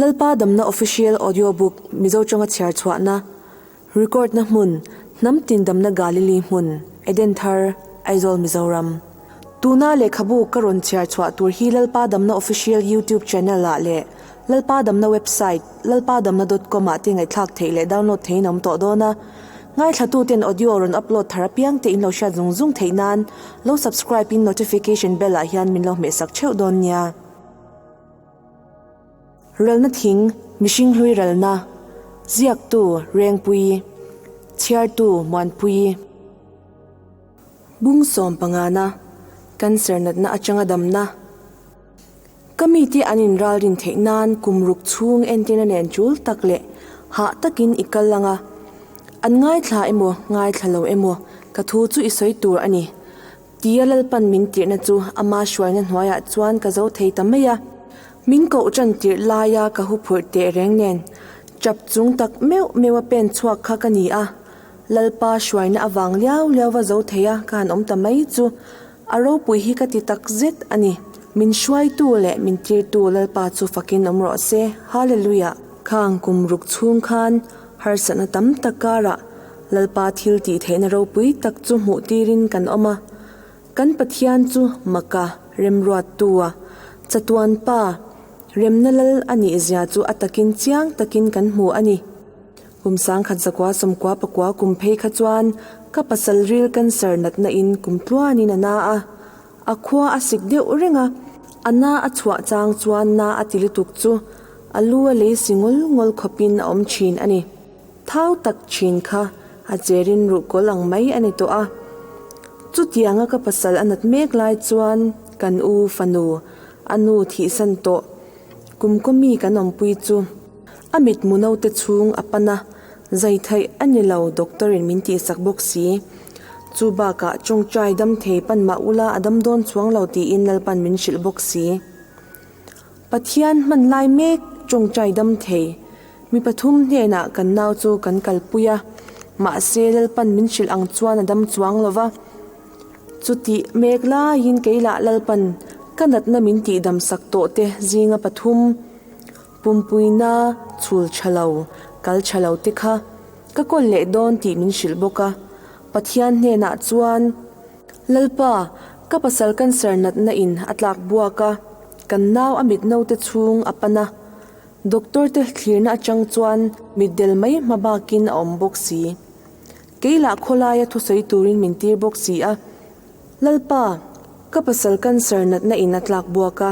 Lalpa Damna Official Audio Book Mizo tawnga chhiar chhuahna, Record na hmun, Hnam tin damna Galili hmun, Eden Thar, Aizawl Mizoram. Tuna lehkhabu ka rawn chhiar chhuah tur hi Lalpa Damna Official YouTube Channel ah leh Lalpa Damna Website lalpadamna dot com ah te ngaihthlak theih leh download theihin a awm tawh dawn a. Ngaithlatuten audio rawn upload thar apiang te in lo hriat zung zung theih nan lo subscribe in notification bell ah hian min lo hmehsak theuh dawn nia. Ralna thing, mihring hlui ralna, ziaktu Rengpui, chhiartu Muanpui. Bung sawm pangana, Cancer natna atanga damna. Ka mite an inralrin theih nan kum ruk chhung entirna nen tul tak leh hah takin i kal ang a. An ngaithla emaw ngaithla lo emaw ka thu chu i sawi tur a ni. Tia Lalpan min tirhna chu ama hruaina hnuaiah chuan ka zo thei ta mai a. Min koh tan tirh laia ka huphurh teh reng nen chap chung tak meuh meuh a pen chhuak kha ka ni a. Lalpa hruaina avang liau liau va zo thei a ka han awm ta mai chu A ropui hi ka ti tak zet a ni. Min hruaitu leh min tirtu Lalpa chu fakin awm rawh se. Hallelujah! Khang kum ruk chhung khan harsatna tam tak karah Lalpa thil tih theihna ropui tak chu hmuh tirin kan awm a. Kan Pathian chu Maka remruattua chatuan Pa remna lal a nih zia chu a takin chiang takin kan hmu a ni. Kum sangkhat zakua sawmkua pakua kum phei kha chuan ka pasal ril cancer natna in kum tluanin a na a, a khua a sik deuh reng a, a na a chhuah chang chuan na a ti lutuk chu a lu a lei si ngawl ngawl khawpin a awm thin a ni. Thau tak thin kha a cherin ruhkawl ang mai a ni tawh a. Chutianga ka pasal a nat mek lai chuan kan u fanu a nu thihsan tawh kum kaw mi kan awmpui chu A mitmu naute chhung a pan a, zai theih a ni lo doctor in min tihsak bawk si. Chu bakah tawngtai dam thei pan mah ula a dam dawn chuang lo tiin Lalpan min hrilh bawk si. Pathian hman lai mek tawngtai dam thei mi pathum hnenah kan nau chu kan kalpui a, mahse Lalpan min hrilh ang chuan a dam chuang lo va. Chutih mek laiin keilah Lalpan ka natna min tihdam sak tawh te zinga pathum Pumpuina chhul tha lo, kal tha lo te kha ka kawl leh dawn tih min hrilh bawk a. Pathian hnenah chuan, Lalpa, ka pasal cancer natna in a tlak buak a, kan nau a mit naute chhung a pan a. Doctor te thlirna atang chuan mitdel mai hma bakin a awm bawk si. Kei lah khawlaia thusawi turin min tir bawk si a. Lalpa, ka pasal cancer natna in a tlak buak a.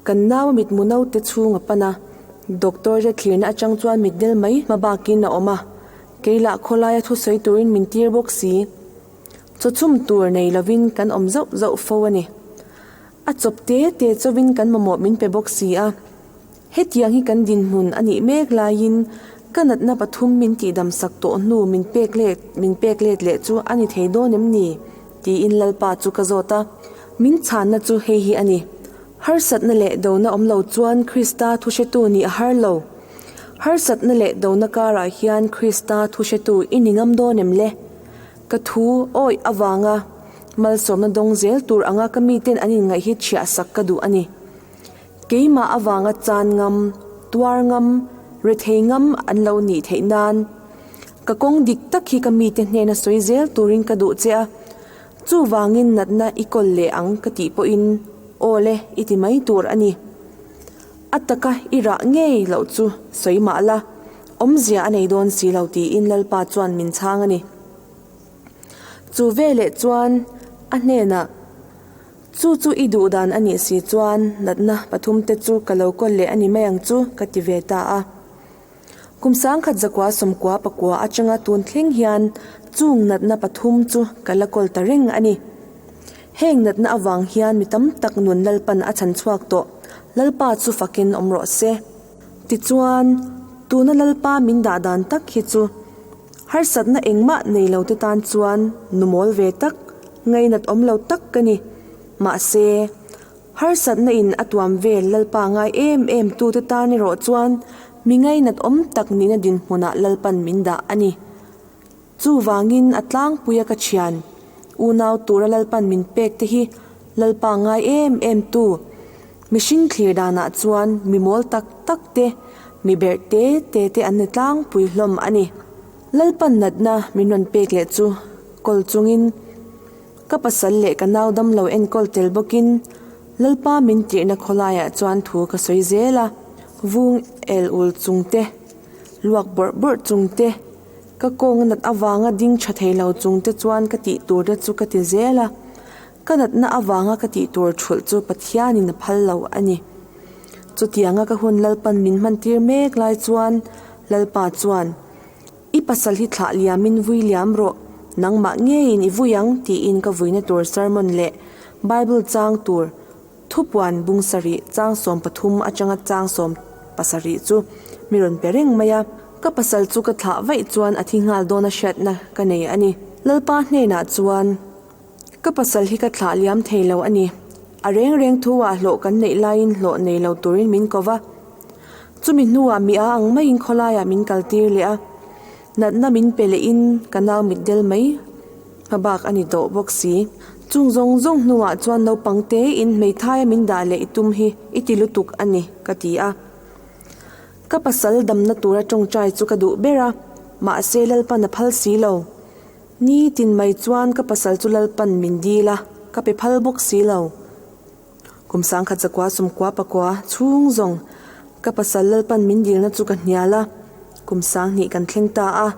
Kan nau a mitmu naute chhung a pan a, doctor te thlirna atang chuan mitdel mai hma bakin a awm a, kei lah khawlaia thusawi turin min tir bawk si. Chawchhum tur nei lovin kan awm zauh zauh fo a ni. A chawp te te chawin kan mamawh min pe bawk si a. Hetiang hi kan dinhmun a nih mek laiin ka natna pathum min tihdam sak tawh hnu min pek let min pek let leh chu a ni thei dawn em ni? tiin Lalpa chu ka zawt a. Min chhanna chu hei hi a ni. Harsatna leh dona awm lo chuan Krista thuhretu nih a har lo. Harsatna leh dona karah hian Krista thuhretu i ni ngam dawn em le? Ka thu awih avanga malsawmna dawng zel tur anga ka miten an inngaih hi chhiah sak ka duh a ni. Keimah avanga chan ngam, tuar ngam, rethei ngam an lo nih theih nan ka kawng dik tak hi ka mite hnena sawi zel turin ka duh che a. Chuvangin natna i kawl leh ang ka tih pawhin aw le i ti mai tur a ni. A taka i rah ngei loh chu sawi mah la, awmzia a nei dawn si lo tiin Lalpa chuan min chhang a ni. Chu veleh chuan a hnenah, Chu chu i duh dan a nih si chuan natna pathumte chu ka lo kawl leh a ni mai ang chu ka ti ve ta a. Kum sangkhat zakua sawmkua pakua atanga tun thleng hian chung natna pathum chu ka la kawl ta reng a ni. Heng natna avang hian mi tam tak nun Lalpan a chhan chhuak tawh, Lalpa chu fakin awm rawh se. Tichuan, tuna Lalpa min dah dan tak hi chu harsatna engmah nei lo te tan chuan nu mawl ve tak, ngainat awm lo tak ka ni. Mahse, Harsatna in a tuam vel Lalpa ngai em em tute tan erawh chuan mi ngainat awm tak nihna dinhmunah Lalpan min dah a ni. Chuvangin a tlangpuia ka thian, unau tura Lalpan min pek te hi Lalpa ngai em em tu, Mihring thlir danah chuan mi mawl tak tak te, mi berh te te te an ni tlangpui hlawm a ni. Lalpan natna min rawn pek leh chu kawl chungin ka pasal leh ka nau damlo enkawl tel bawkin Lalpa min tirhna khawlaiah chuan thu ka sawi zel a, vung el ul chung te, luak bawrh bawrh chung te, ka kawng nat avanga ding tha thei lo chung te chuan ka tih tur te chu ka ti zel a. Ka natna avanga ka tih tur thulh chu Pathianin a phal lo a ni. Chutianga ka hun Lalpan min hmantir mek lai chuan Lalpa chuan, I pasal hi thlah liamin vui liam rawh, nangmah ngeiin i vui ang tiin ka vuina tur sermon leh Bible chang tur thupuan bung sarih chang 13 atanga chang 17 chu mi rawn pe reng mai a. Ka pasal chu ka thlah vaih chuan a thi nghal dawn a hriatna ka nei a ni. Lalpa hnenah chuan. Ka pasal hi ka thlah liam thei lo a ni. A reng reng thu ah hlawh kan neih laiin hlawh nei lo turin min ko va. Chumi hnuah mi a ang maiin khawlaiah min kal tir leh a. Natna min pe lehin ka nau mit del mai hma bak a ni tawh bawk si. Chung zawng zawng hnuah chuan naupang tein hmeithaia min dah leh i tum hi i ti lutuk a ni, ka ti a. Ka pasal damna tura tawngtai chu ka duh ber a, mahse Lalpan a phal si lo. Ni tin mai chuan ka pasal chu Lalpan min dil a, ka pe phal bawk si lo. Kum sangkhat zakua sawmkua pakua chhung zawng ka pasal Lalpan min dilna chu ka hnial a, kum sanghnih kan thleng ta a,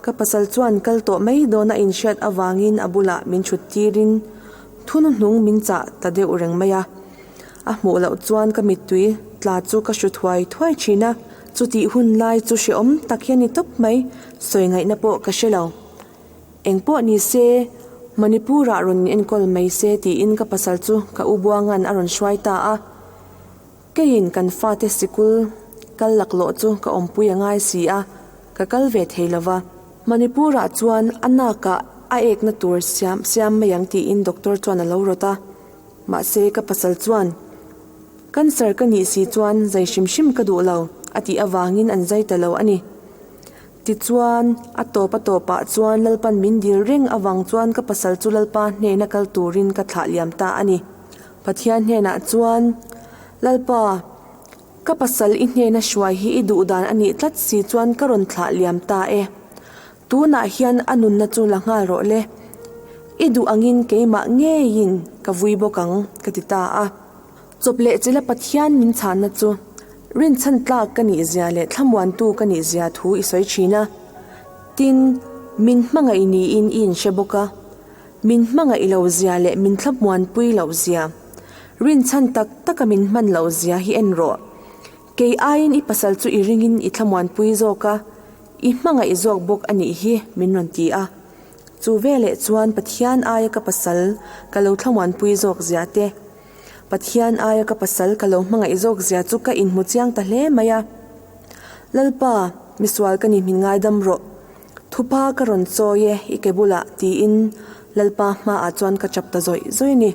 ka pasal chuan kal tawh mai dawn a inhriat avangin a bulah min thut tirin thunuhnung min chah ta deuh reng mai a. A hmuh loh chuan ka mittui tla chu ka hru thuai thuai thin a, chutih hun lai chu hrehawm tak hian ni tawp mai, sawi ngaihna pawh ka hre lo. Eng pawh ni se, Manipur-ah rawn enkawl mai se tiin ka pasal chu ka u Buanga'n a rawn hruai ta a. Keiin kan fate sikul kal laklawh chu ka awmpui a ngai si a, ka kal ve thei lo va. Manipur-ah chuan a nakah a ekna tur siam siam mai ang tiin doctor chuan a lo rawt a. Mahse ka pasal chuan, Cancer ka nih si chuan zai hrim hrim ka duh lo, a tih avangin an zai ta lo a ni. Tichuan, a tawp a tawpah chuan Lalpan min dil reng avang chuan ka pasal chu Lalpa hnena kal turin ka thlah liam ta a ni. Pathian hnenah chuan, Lalpa, ka pasal i hnena hruai hi i duh dan a nih tlat si chuan ka rawn thlah liam ta e. Tunah hian a nunna chu la nghal rawh le. I duh angin keimah ngeiin ka vui bawk ang, ka ti ta a. Chawp leh chila Pathian min chhanna chu rinchhan tlak ka nih zia leh thlamuantu ka nih zia thu i sawi thin a. Tin, min hmangaih niin i inhre bawk a. Min hmangaih lo zia leh min thlamuanpui loh zia, rinchhan tak taka min hman loh zia hi en rawh. Kei aiin i pasal chu i ringin i thlamuanpui zawk a, i hmangaih zawk bawk a nih hi, min rawn ti a. Chu veleh chuan Pathian aia ka pasal ka lo thlamuanpui zawk zia te, Pathian aia ka pasal ka lo hmangaih zawk zia chu ka inhmu chiang ta hle mai a. Lalpa, misual ka ni min ngaidam rawh. Thupa ka rawn chawi e i ke bulah tiin Lalpa hmaah chuan ka chap ta zawih zawih a ni.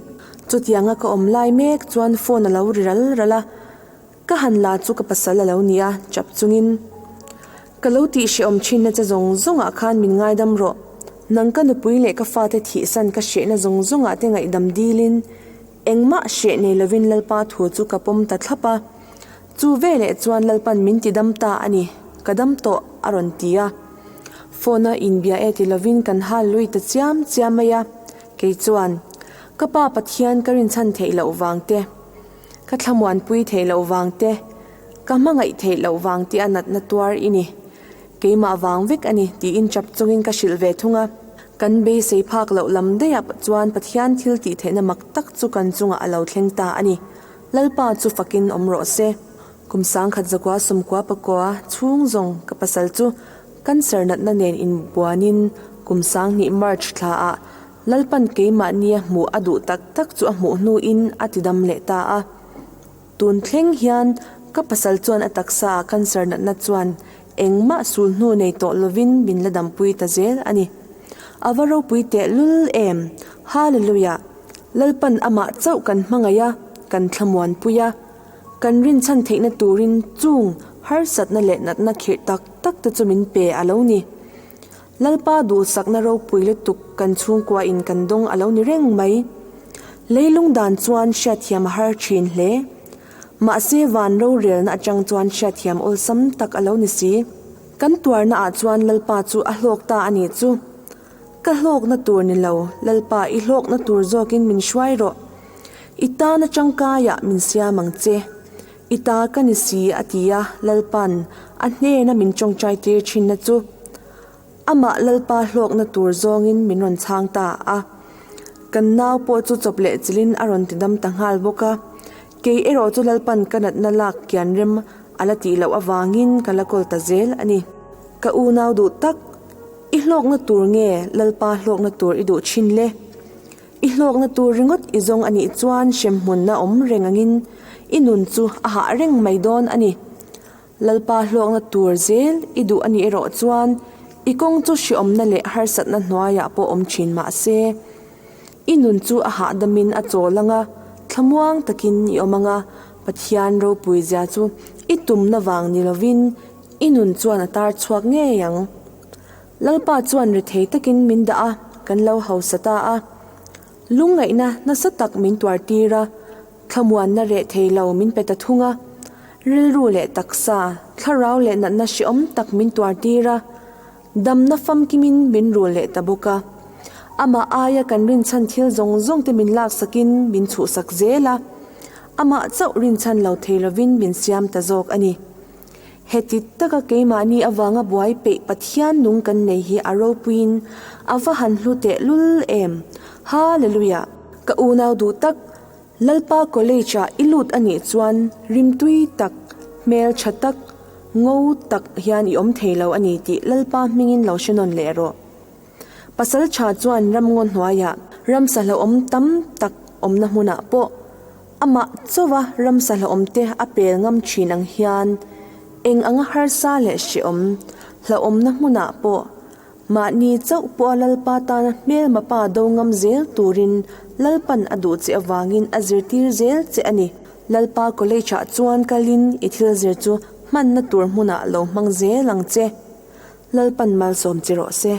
Chutianga ka awm lai mek chuan phone a lo ri ral ral a. Ka han la chu ka pasal a lo ni a, chap chungin, Ka lo tih hrehawm thinna che zawng zawngah khan min ngaidam rawh. Nang ka nupui leh ka fate thihsan ka hrehna zawng zawngah te ngaihdam dilin, engmah hreh nei lovin Lalpa thu chu ka pawm ta thlap a. Chu veleh chuan Lalpan min ti dam ta a ni, ka dam tawh, a rawn ti a. Phone-a inbia e ti lovin kan hal lui ta chiam chiam mai a. Kei chuan, Ka pa Pathian ka rinchhan theih loh vang te, Ka thlamuanpui theih loh vang te, ka hmangaih theih loh vang tih a natna tuar i ni. Keimah vang vek a ni tiin chap chungin ka hrilh ve thung a. Kan beisei phak loh lam daih ah chuan Pathian thil tih theihna mak tak chu kan chungah a lo thleng ta a ni. Lalpa chu fakin awm rawh se. Kum sangkhat zakua sawmkua pakua chhung zawng ka pasal chu cancer natna nen inbuanin kum sanghnih March thla ah Lalpan keimahnia hmuh a duh tak tak chu a hmuh hnuin a ti dam leh ta a. Tun thleng hian ka pasal chuan a taksa ah cancer natna chuan engmah sul hnu nei tawh lovin min la dampui ta zel a ni. A va ropui teh lul em! Hallelujah! Lalpan amah chauh kan hmangaih a, kan thlamuanpui a, kan rinchhan theihna turin chung harsatna leh natna khirh tak tak te chu min pe a lo ni. Lalpa duhsakna ropui lutuk kan chhungkua in kan dawng a lo ni reng mai. Leilung dan chuan hriatthiam a har thin hle. Mahse van rorelna atang chuan hriatthiam awlsam tak a lo ni si. Kan tuarna ah chuan Lalpa chu a hlawk ta a nih chu. Ka hlawkna tur ni lo, Lalpa i hlawkna tur zawkin min hruai rawh. I tana tangkaiah min siam ang che. I ta ka ni si a ti a, Lalpa'n a hnena min tawngtai tir thinna chu amah Lalpa hlawkna tur zawngin min rawn chhang ta a. Kan nau pawh chu chawp leh chilhin a rawn ti dam ta nghal bawk a. Kei erawh chu Lalpa'n ka natna lak kian rem a la tih loh avangin ka la kawl ta zel a ni. Ka unau duh tak, i hlawkna tur nge Lalpa hlawkna tur i duh thin le? I hlawkna tur ringawt i zawng a nih chuan hremhmunna awm reng angin i nun chu a hah reng mai dawn a ni. Lalpa hlawkna tur zel i duh a nih erawh chuan i kawng chu hriawmna leh harsatna hnuaiah pawh awm thin mah se, i nun chu a hahdamin a chawl ang a, thlamuang takin i awm ang a, Pathian ropui zia chu i tumna vang ni lovin i nun chuan a tar chhuak ngei ang. Lalpa chuan rethei takin min dah a, kan lo hausa ta a. Lungngaihna nasa tak min tuar tir a, thlamuanna reh thei lo min pe ta thung a. Rilru leh taksa, thlarau leh natna hreawm tak min tuar tir a, damna famkimin min rul leh ta bawk a. Amah aia kan rinchhan thil zawng zawng te min laksakin min chhuhsak zel a, amah chauh rinchhan lo thei lovin min siam ta zawk a ni. Heti taka keimahni avanga buai peih Pathian nung kan nei hi a ropuiin a va han hlu teh lul em! Hallelujah! Ka unau duh tak, Lalpa College ah i lut a nih chuan rimtui tak, hmel tha tak, ngo tak hian i awm thei lo a ni tih Lalpa hmingin lo hre nawn leh rawh. Pasal tha chuan ramngaw hnuaiah ramsa hlauhawm tam tak awmna hmunah pawh amah chauha ramsa hlauhawmte a pel ngam thin ang hian eng anga harsa leh hrehawm hlauhawmna hmunah pawh mahni chauh pawha Lalpa tana hmelma pa do ngam zel turin Lalpan a duh che avangin a zirtir zel che a ni. Lalpa College ah chuan kalin i thil zir chu hmanna tur hmunah lo hmang zel ang che. Lalpan malsawm che rawh se.